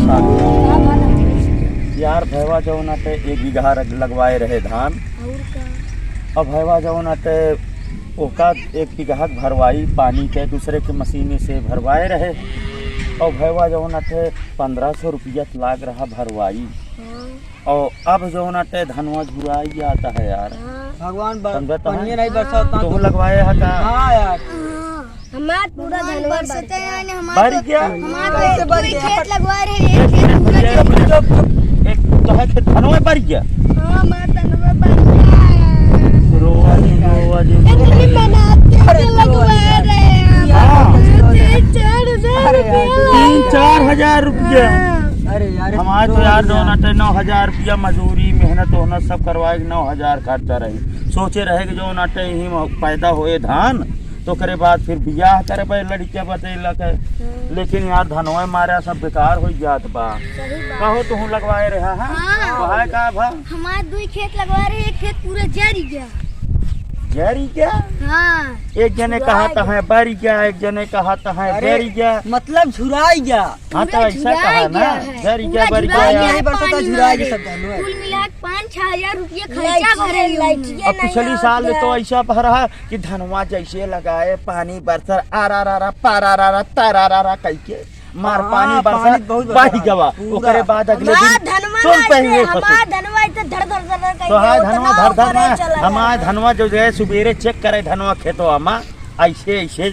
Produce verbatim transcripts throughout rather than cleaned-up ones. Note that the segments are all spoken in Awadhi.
का भला? यार, भैवा जौन अटे एक बीघा रग-, लगवाए रहे धान। और का? अब भैवा जौन अटे ओका एक बीघा के भरवाई पानी के दूसरे के मशीन से भरवाए रहे। और भैवा जौन अटे पन्द्रह सौ रुपया लाग रहा भरवाई। हाँ। और अब जौन अटे धनवा झुराई जाता है यार। हाँ। भगवान ब-, समझत है? पनिया नहीं बरसा उतना तोहू लगवाए है का? हाँ यार। हाँ, हमार पूरा भगवान धनवा बरसते बरसा। हैं, हमार बारी तो, क्या? हमार तो कैसे एक बारी पूरी क्या? खेत लगवा रहे हैं, एक खेत पूरा एक, खेत। एक, एक, एक, तो है खेत धनवा बारी क्या? हाँ, हमार धनवा बरसा है। रोवा जी, रोवा जी। इतनी मेहनत करके अरे लगवा रहे हैं। हाँ। तीन चार हजार रुपया। अरे यार, तीन चार हजार रुपया। हाँ। अरे यार, हमारे तो यार दो हजार। जौन अटे नौ हजार रुपया मजूरी, मेहनत, ओहनत सब करवाए के नौ हजार खर्चा रही। सोचे रहे कि जौन अटे ही म-, पैदा होए धान, तो ओकरे बाद फिर बियाह करबे लड़के बतैला के। हम्म। लेकिन यार, धनवा मारा सब बेकार हो जात बा। सही बात। कहो, तुहू लगवाए रहा, हाँ? हाँ। तो है का भा? हमार दुई खेत लगवा रहे, एक खेत पूरा जरी गया। जरी गया? हाँ। एक जने झुराई कहत गया। है बरी गया, एक जने कहत है अरे, जरी गया। मतलब झुराई गया। हाँ, तो पूरा ऐसा झुराई कहा ना, गया है। जरी पूरा गया, बरी झुराई गया। गया है, नहीं बरसा तो पानी झुराई मारे। गया सब धनवा। कुल मिला के पाँच छह हजार रुपया खर्चा भरे हैं। अब पिछली साल तो ऐसा भरा कि धनवा जैसे लगाए, पानी बरसर, आरा रा रा, पारा रा रा, तारा रा रा कह के मार हाँ, पानी बरसा, पानी बहुत बरसा। बही गवा। पूरा। ओकरे बाद अगले हमार दिन धनवा सुन ना पहले ऐसे, ससुर। हमार धनवा ऐसे धड़ धड़ धड़ धड़ तो कहिए, हाय उतना धनवा धड़ धड़ ओकरे ना, चला हमार गया। धनवा जो है सुबेरे चेक करे धनवा खेतवा मा, ऐसे ऐसे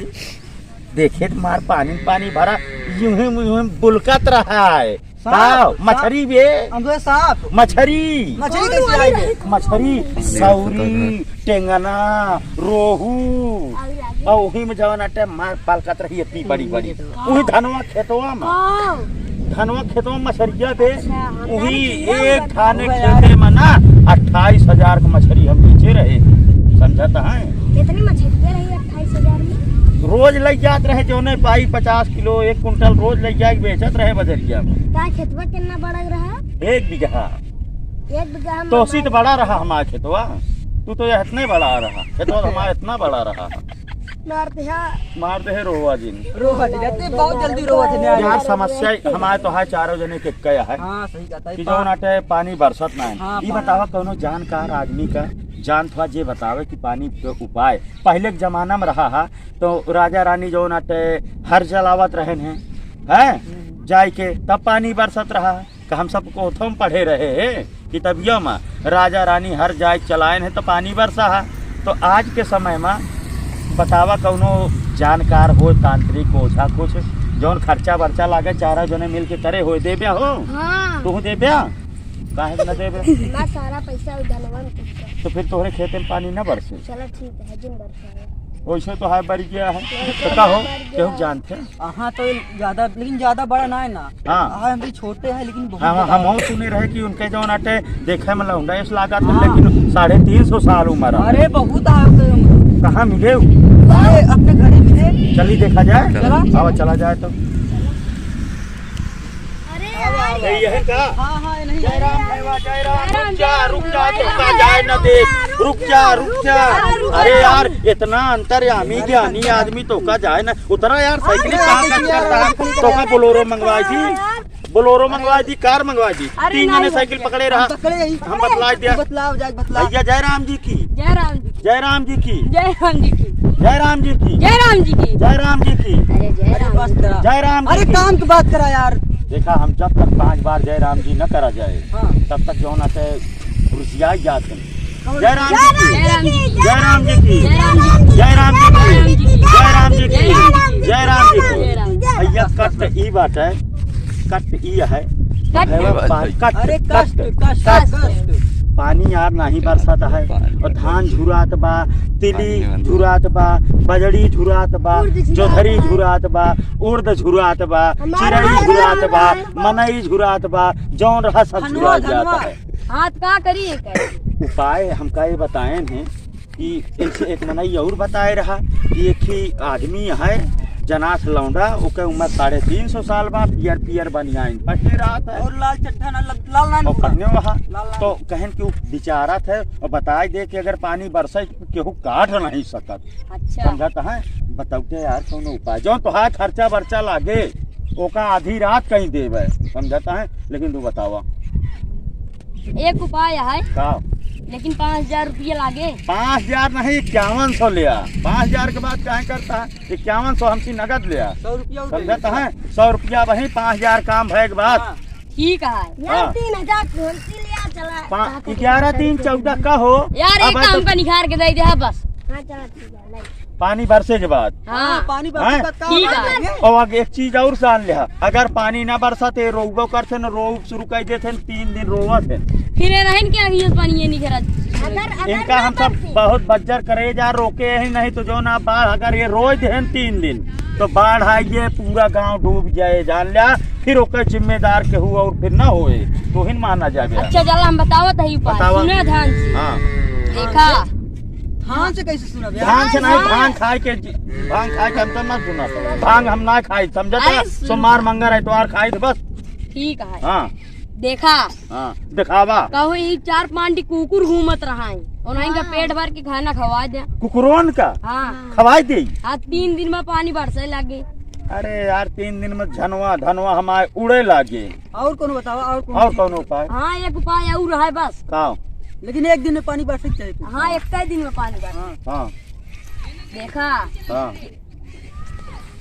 देखे तो मार पानी पानी भरा, यूं ही यूं ही बुलकत रहा है। सांप, का? सांप। मछरी बे। हम तो सांप। मछरी। मछरी कौन कैसे आई वाली बे? रही? मछरी, सौरी, टेंगना, रोहू, और आगे? और वही में जवन अटे मार पालकत रही इतनी बड़ी बड़ी। हाँ। वही धनवा खेतवा में। हाँ। धनवा खेतवा में मछरिया बे। अच्छा, हम वही जाने कि एक यार थाने बताओ। खेते में ना अट्ठाईस हजार के मछरी हम बेचे रहे। समझत है? कितनी मछरिया रही अट्ठाईस हजार में? रोज लग जात रहे जौने पाई पचास किलो, एक कुंटल रोज लग जाए बेचत रहे बजरिया में। का खेतवा कितना बड़ा रहा? एक बीघा। एक बीघा में तो उसी तो बड़ा रहा हमारा खेतवा। तू तो यह इतने बड़ा रहा। खेतवा तो हमारा इतना बड़ा रहा। मार दे, हाँ। मार दे है रोवा जी ने। रोवा जी, इतने बहुत जल्दी रोवा जी ने। यार, समस्या हमारे तो है चारों जने के कया है हाँ, सही कहता है। कि जौन अटे पानी बरसत ना है। हाँ, ई पानी। बतावा कौनो जानकार आदमी का जान थवा जे बतावे कि पानी के उपाय। पहले के जमाना में रहा हा तो राजा रानी जौन अटे हर चलावत रहन हैं, हैं? हम्म। जाए के तब पानी बरसत रहा। का हम सब कोठो में पढ़े रहे हैं किताबिया में, राजा रानी हर जाए चलायन है तो पानी बरसा है। तो आज के समय में बतावा कौनो जानकार हो, तांत्रिक ओझा कुछ, जौन खर्चा बर्चा लागे, चारा जने मिल के करे हो, देबे हो? हाँ। तू देबे? काहे के ना देबे? हमार सारा पैसा उ धनवा में चल गया। तो फिर तोहरे खेते में पानी ना बरसे? चलो ठीक है, जिन बरसा है। वैसे तो है, बरी गया है। तो का हो, बरी गया। केहू जानते हैं? हाँ, तो ये ज्यादा, लेकिन ज्यादा बड़ा ना है ना। हाँ। हाँ, हम भी छोटे हैं, लेकिन बहुत हाँ, हाँ, बड़ा हम है। और सुने रहे कि उनके जौन अटे देखे में लौंडा ऐस लागत है, हाँ। लेकिन साढ़े तीन सौ साल उम्र है। अरे, बहुत है आपके उम्र। कहाँ मिले हो? अरे, अपने घर ही मिले। चलिए देखा जाए। चला। आवा, चला जाए तो। अरे यार। ए, यह का? हाँ, हाँ, ये नहीं। जय राम भैया, जय राम। जय राम, रुक जा, जय राम, रुक जा, जय राम, रुक जा, जय राम, जाए ना दे। रुक जा, रुक जा। रुक जा, रुक जा। अरे यार, इतना अंतर्यामी ज्ञानी आदमी तो का जाए ना। उतरा यार, साइकिल अरे कहाँ यार, का करता है? यार, तो का बोलोरो मंगवाई थी? यार। बोलोरो मंगवाई थी, कार मंगवाई थी। अरे तीन नहीं जने साइकिल भैया। पकड़े रहा। हम पकड़े ही। हम बतला दिया। बतलाओ, जाए बतलाओ। भैया जय राम जी की। जय राम जी। जय राम जी की। जय राम जी की। जय राम जी की। जय राम जी की। जय राम जी की। अरे जय अरे राम बस जी। करा। जय राम जी अरे की। काम की बात करा यार। देखा, हम जब तक पांच बार जय राम जी न करा जाए, हाँ। तब तक जौन अटे रुसियाई जात हैं। कौन? जय राम जी की। जय राम जी की। जय राम जी की। जय राम जी की। जय राम जी की। जय राम जी की। जय राम जी की। जय राम जी की। भैया कष्ट ई बाटे, कष्ट ई है। कष्ट। भैया पा-, कष्ट, अरे कष्ट, कष्ट, कष्ट, कष्ट। कष्ट। पानी यार नहीं बरसत है। और धान झुरात बा, तिली पानी नहीं बरसत। झुरात बा, बजड़ी झुरात बा, उर्द झुरात जोधरी बा। झुरात बा, उर्द झुरात बा, हमारा चिरई हाथ झुरात बा, बा। मनई झुरात बा, जौन रहा सब धनवा, झुरात जात धनवा। है। हाथ का करी एकर? उपाय हमका ये बताएन हैं कि एक, एक मनई और बताए रहा कि एक ही आदमी है, जनास लौंडा, ओके उम्र साढ़े तीन सौ साल बा, पियर पियर बनियाइन पहने रहत है। और लाल चट्टा ना, लाल, लाल ना और हुआ। पहने हुआ है। लाल, लाल। तो कहन कि वो विचारत है और बताए दे कि अगर पानी बरसे तो केहू काट नहीं सकत। अच्छा। समझत है? बताओ के यार कौनो उपाय, जौन तोहार खर्चा बर्चा लागे। ओका आधी रात कहीं देबे, समझता है? लेकिन तू बतावा। एक उपाय है। का? लेकिन पाँच हजार रुपया लागे। पाँच हजार नहीं, इक्यावन सौ लिया। पाँच हजार के बात काहे करता है? इक्यावन सौ हमसे नगद लिया। सौ रुपया उधर समझता है? सौ रुपया वही, पाँच हजार काम भय के बाद। हाँ। ठीक है। यार, हाँ। तीन हजार को हमसे लिया चला। पा-, ग्यारह तीन चौदह का हो। यार, अब एक तो काम का निखार के दे दे, हाँ, बस। हाँ, चला, ठीक है, नहीं। पानी बरसे के बाद। हाँ। हाँ, पानी बरसे के बाद का ठीक है। और आगे एक चीज और जान लिहा, अगर पानी ना बरसा तो ये रोउबो करते न, रोउ शुरू कर देते न, तीन दिन रोवत है। फिर ये रहन क्या, ये पानी ये नहीं गिरा? अगर, अगर इनका ना हम सब बरसे। बहुत बज्जर करे जा, रोके ही नहीं तो जो ना बाढ़ अगर ये रोज देहन तीन दिन तो बाढ़ आई, ये पूरा गांव डूब जाए, जान लिया। फिर ओकर जिम्मेदार केहू और फिर ना होए, तो ही माना जाबे। अच्छा, चला, हम बतावत है उपाय, बतावा। सुना ध्यान से। हाँ। देखा। ध्यान से कैसे सुना बे? ध्यान से नहीं, हाँ। भांग खाए के, भांग खाए के हम तो ना सुना। भांग हम ना खाई, समझता? अरे सुन। सोमवार, मंगर, इतवार खाई थे बस। ठीक है। हाँ। देखा। हाँ, देखावा। कहो, ई चार पांच ठी कुकुर घूमत रहा है, उन्हीं का हाँ। पेट भर के खाना खवा दे। कुकुरन का? हाँ। खवाई दे। हाँ, तीन दिन में पानी बरसे लागे। अरे यार, तीन दिन में झनवा धनवा हमारे उड़े लागे। और कौन बतावा, और कौन और सी? कौन उपाय? हाँ, एक उपाय और है बस। का? लेकिन एक दिन में पानी बरसे के चाहिए। हाँ, एक ही दिन में पानी बरसे। हाँ। हाँ। देखा। हाँ।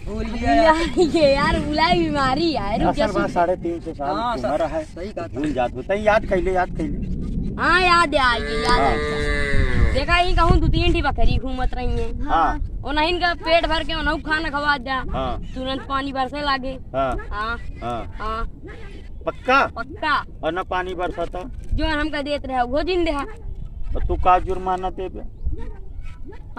भूल गया यार। ये यार, उलाई बीमारी है, रुक जा, असल बात सुन। साढ़े तीन सौ साल हाँ, की उम्र है। सही कहा। भूल जात होता है, याद कैले, याद कैले। हाँ, याद आ गई, याद आ हाँ। गई। देखा, ये कहूँ दो तीन ठी बकरी घूमत रही हैं। हाँ। उन्हीं का पेट भर के उन्हें खाना खवा दिया। हाँ। तुरंत पानी बरसे लागे। हाँ। हाँ। हाँ। हाँ। पक्का? पक्का। और ना पानी बरसा तो? जो हमका देत रहे, वो जिन देहा। और तू का जुर्माना देबे?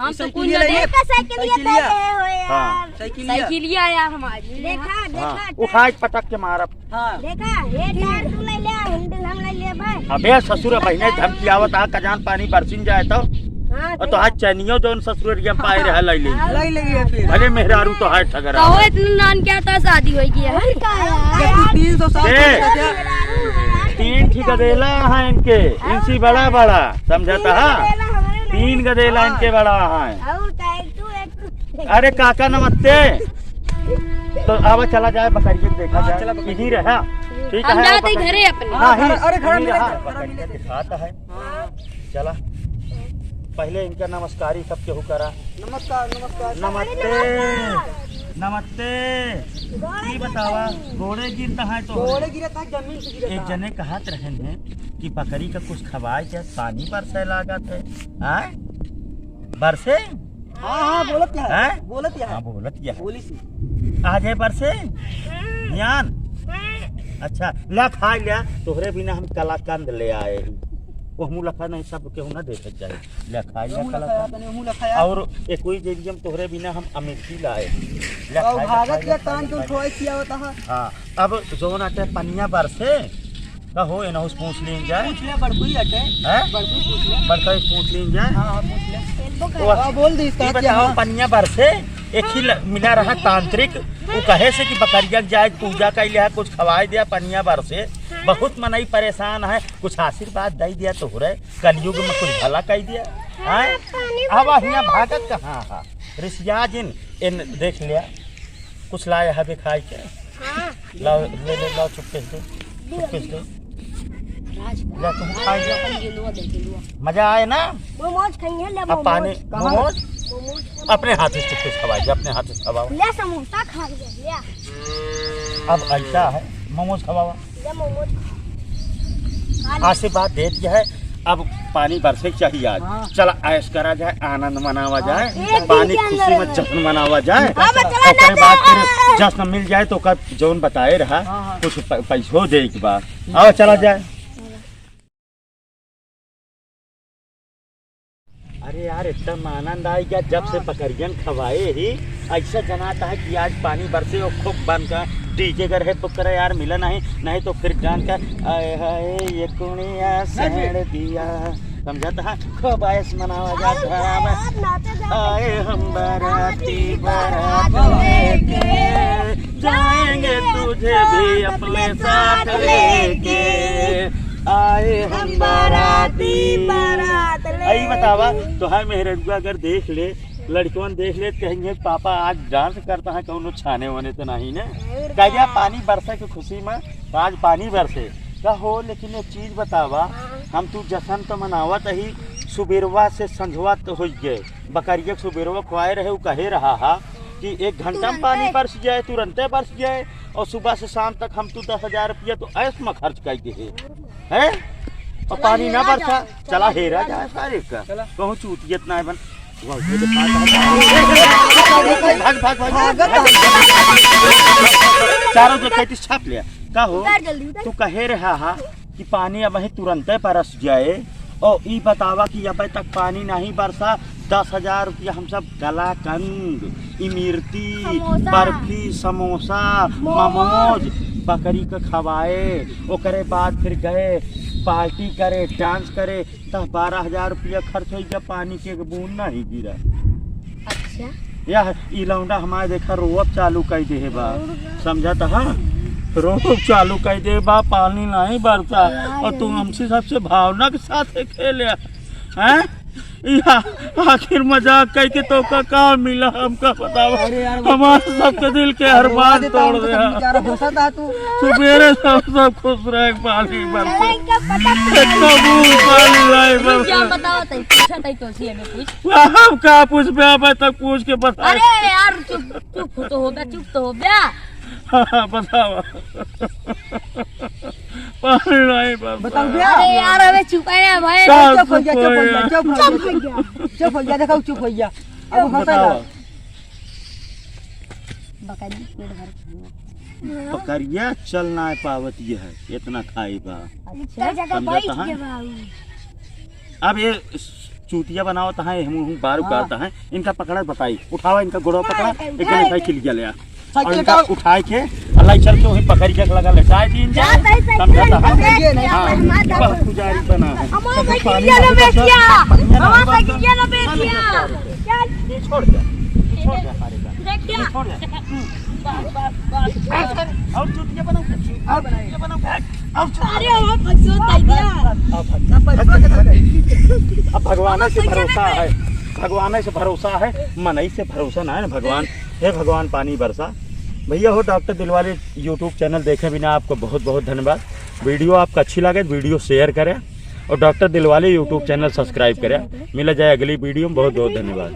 हम तो कुछ साइकिलिया ना ले दे। ले। साइकिलिया साइकिलिया। दे रहे हो यार। हाँ। साइकिलिया। साइकिलिया यार हमारी। देखा, हाँ। देखा, उखाड़ पटक के मारब। हाँ। देखा, ये टायर तू ले ले, हैंडल हम ले लेबे। अबे ससुर, बहिने धमकी आवत आ, कजान पानी बरसिन जाए तो। हाँ, और तो आज चैनियो जौन ससुररिया में पाए रहा, लई ले। हाँ। लई ले ये फिर। भले मेहरारू तो है ठगरा। कहो इतना नान क्या था, शादी होई गई है। और का यार? ये तू तीन सौ साल ए! का क्या? तीन ठी गदेला है इनके, इनसी बड़ा बड़ा, समझता है? तीन गदेला हमारे नहीं। तीन गदेला हाँ। इनके बड़ा है। और का, एक तू, एक तू। अरे काका नमस्ते। तो आवा चला जाए, बकरिया के देखा हाँ, जाए। चला बकरिया। यहीं रहा। ठीक हम है, जाते ही बकरिया। घरे अपने। हाँ, हाँ, घर, अरे घर यहीं में रहा। घर में बकरिया दिखाता है। हाँ। चला, पहले इनका नमस्कारी सब केहू करा। नमस्कार, नमस्कार। नमस्ते, नमस्ते। गोड़े ई बतावा, गिरता है। गोड़े गिरता है तो गोड़े गिरता है, जमीन से गिरता है। एक जने कहत रहन हैं कि बकरी का कुछ खवाए के, पानी बरसे लागत है। आय? बरसे? हाँ, हाँ, बोलत क्या है? हैं? बोलत क्या है? हाँ, बोलत क्या है? बोली सी। आ जाए बरसे? ज्ञान? अच्छा, ला खाई ल्या, तोहरे बिना हम कलाकंद ले आए ही। वो मुलखा नहीं, सब केहू ना देखे चाहे। ला खाई ल्या कलाकंद। और एक कोई जे हम तोहरे बिना हम अमेठी लाए ही। ला खाई ल्या, भागत खाई ल्या, कान खाई ल्या, खाई ल्या। हाँ, अब जौन आटे पनिया बरसे, का हो, एनहु से पूछ लीन जाए। पूछ ले, बड़कुई हटे। हैं? बड़कुई पूछ ले। बड़का से पूछ लीन जाए। हाँ, हाँ, पूछ ले। तो हाँ, बोल दी, ई बताओ, हाँ। पनिया बरसे, एक ही ल-, मिला रहा तांत्रिक, वो कहे से कि बकरिया के जाए, पूजा कइ लिया, कुछ खवाए दिया, पनिया बरसे। बहुत मनई परेशान है, कुछ आशीर्वाद दइ दिया तोहरे, कलयुग में कुछ भला कइ दिया। हाँ, हैं? पानी अब बरसे। हियाँ भागत कहाँ हा? रिसिया जिन, इन देख लिया, कुछ लाए हबे खाए के। हाँ। लाओ, ले ले, लाओ, चुपके से दे। चुपके से दे। राज, ले, तुम खा लो। अपन गेंदुआ दे, गेंदुआ। मजा आए ना? मोमोज खाएंगे, ले अब पानी, मोमोज। मोमोज? मोमोज। अपने हाथ से चुपके से खवाइए, अपने हाथ से खवाओ। ले, समोसा खा ले, ले। अब ऐसा है, मोमोज खवाओ। ले, मोमोज खा ले। आशीर्वाद दे दिया है, अब पानी बरसे के चाहिए आज। हाँ। चला, ऐश करा जाए, आनंद मनावा हाँ, जाए, एक दिन पानी के खुशी अंदर में में। जश्न मनावा जाए। हाँ, बस चला ओकरे जाते बाद फिर हैं। जश्न मिल जाए तो ओकर जौन बताए रहा, हाँ, हाँ। कुछ प-, पैसो दे एक बार। हम्म। आओ, चला जाए। अरे यार, एकदम आनंद आ गया जब से हाँ। बकरियन खवाए ही। ऐसा जनाता है कि आज पानी बरसे और खूब बन का डीजे घर है, बुक करे यार, मिला नहीं, नहीं तो फिर जान का आए हाय ये कुणिया नहीं, नहीं। सैंड दिया। समझत हा? खूब आयस मनावा जात है। आए हम बाराती बारात लेके, जाएंगे तुझे भी अपने साथ लेके। आए हम बाराती बारात लेके। आई बतावा, तोहार मेहररुआ अगर देख ले, लड़कवन देख लेत कहेंगे, "पापा आज डांस करता है, कौनो छाने वाने तो नहीं ने?" और कह दिया, का? "पानी बरसे के खुशी में, तो आज पानी बरसे।" कहो, लेकिन एक चीज बतावा, हाँ। हम तू जश्न तो मनावत ही, सुबेरवा से संझवा तो हो गए, बकरिया के सुबेरवा खुआए रहे, उ कहे रहा हा कि एक घंटा में पानी तुरंते। बरस जाए, तुरंते बरस जाए, और सुबह से शाम तक हम तू दस हजार रुपया तो ऐश में खर्च कर दे है, हैं? और चला पानी ना हेरा बरसा, जाए, चला चला हेरा हेरा जाए जाए। सारे का। चला। कहूँ चूतियत ना है बन। भाग, भाग, भाग, भाग। चारों जगह छाप लिया। का हो? उतार जल्दी, उतार। तू कहे रहा हा कि पानी अब ही तुरंते बरस जाए, और ई बतावा कि अब तक पानी नहीं बरसा, दस हजार रुपया हम सब कलाकंद, इमरती, समोसा। बर्फी, समोसा, मोमोज। मोमोज, बकरी के खवाए, ओकरे बाद फिर गए पार्टी करे, डांस करे, तब बारह हजार रुपया खर्च हो गया, पानी के एक बूंद नहीं गिरा। अच्छा। यह ई लौंडा हमारे देखा रोअब चालू कर दे बा, समझा था? रोअब चालू कर दे बा, पानी नहीं बरसा, और तू हमसे सबसे भावना के साथ खेले, हैं? या आखिर मजाक करके तो का, का मिला हमका बतावा? अरे यार, हमारे सबके दिल के अरमान तोड़ दे। बेचारा हंसा था तू। सुबेरे सब, सब खुश रहे, पानी बरसे। इतना बूंद पानी लाए बरसे। क्या बताओ तई, पूछा तई तो सी हमें पूछ। अब का पूछबे, अब तक पूछ के बता। अरे यार, चुप, चुप हो तो हो बे, चुप तो हो बे। बतावा। पानी नहीं बरसा। बताओ बे। अरे यार, अबे चुप है भाई। चुप हो जा, चुप हो जा, चुप हो जा। चुप हो जा, देखो, चुप हो जा। अब हंसा बतावा। ना। बकरी पेट भर खाना। बकरिया चल ना पावत ये है, इतना खाई बा। अच्छा। जगह समझा बैठ तहाँ? गया बाबू। अब ये चूतिया बनावत है, हम, हम बार हाँ। उगाता है, इनका पकड़ा बताई, उठावा इनका गोड़वा हाँ, पकड़ा, उठाए। एक जने साइकिल लिया ले आ। साइकिल और इनका उठाओ। उठाए के, अल्लाह चल के वहीं पकड़ के लगा लेटाए दीन जा, जाए, साइकिल समझा तहाँ? उठाए, ये नहीं। हाँ, मार दो। बहुत पुजारी बना है। हमारा साइकिल पानी लिया ना मांगेगा, बेचिया। पानी ना हमारा मांगेगा। साइकिल लिया ना बेचिया। क्या? ये छोड़ दे, ये छोड़ दे सारे का। देख क्या? ये छोड़ दे। हम्म। बस, बस, बस, बस। और चूतिया बनाओ, और चूतिया बनाओ। अरे, वो भगसो दे दिया। अब भगवान से भरोसा है, भगवान से भरोसा है, मनई से भरोसा ना है ना भगवान। हे भगवान, पानी बरसा। भैया हो, डॉक्टर दिलवाले YouTube चैनल देखे बिना आपको बहुत बहुत धन्यवाद। वीडियो आपको अच्छी लगे, वीडियो शेयर करें और डॉक्टर दिलवाले YouTube चैनल सब्सक्राइब करें। मिला जाए अगली वीडियो में। बहुत बहुत धन्यवाद।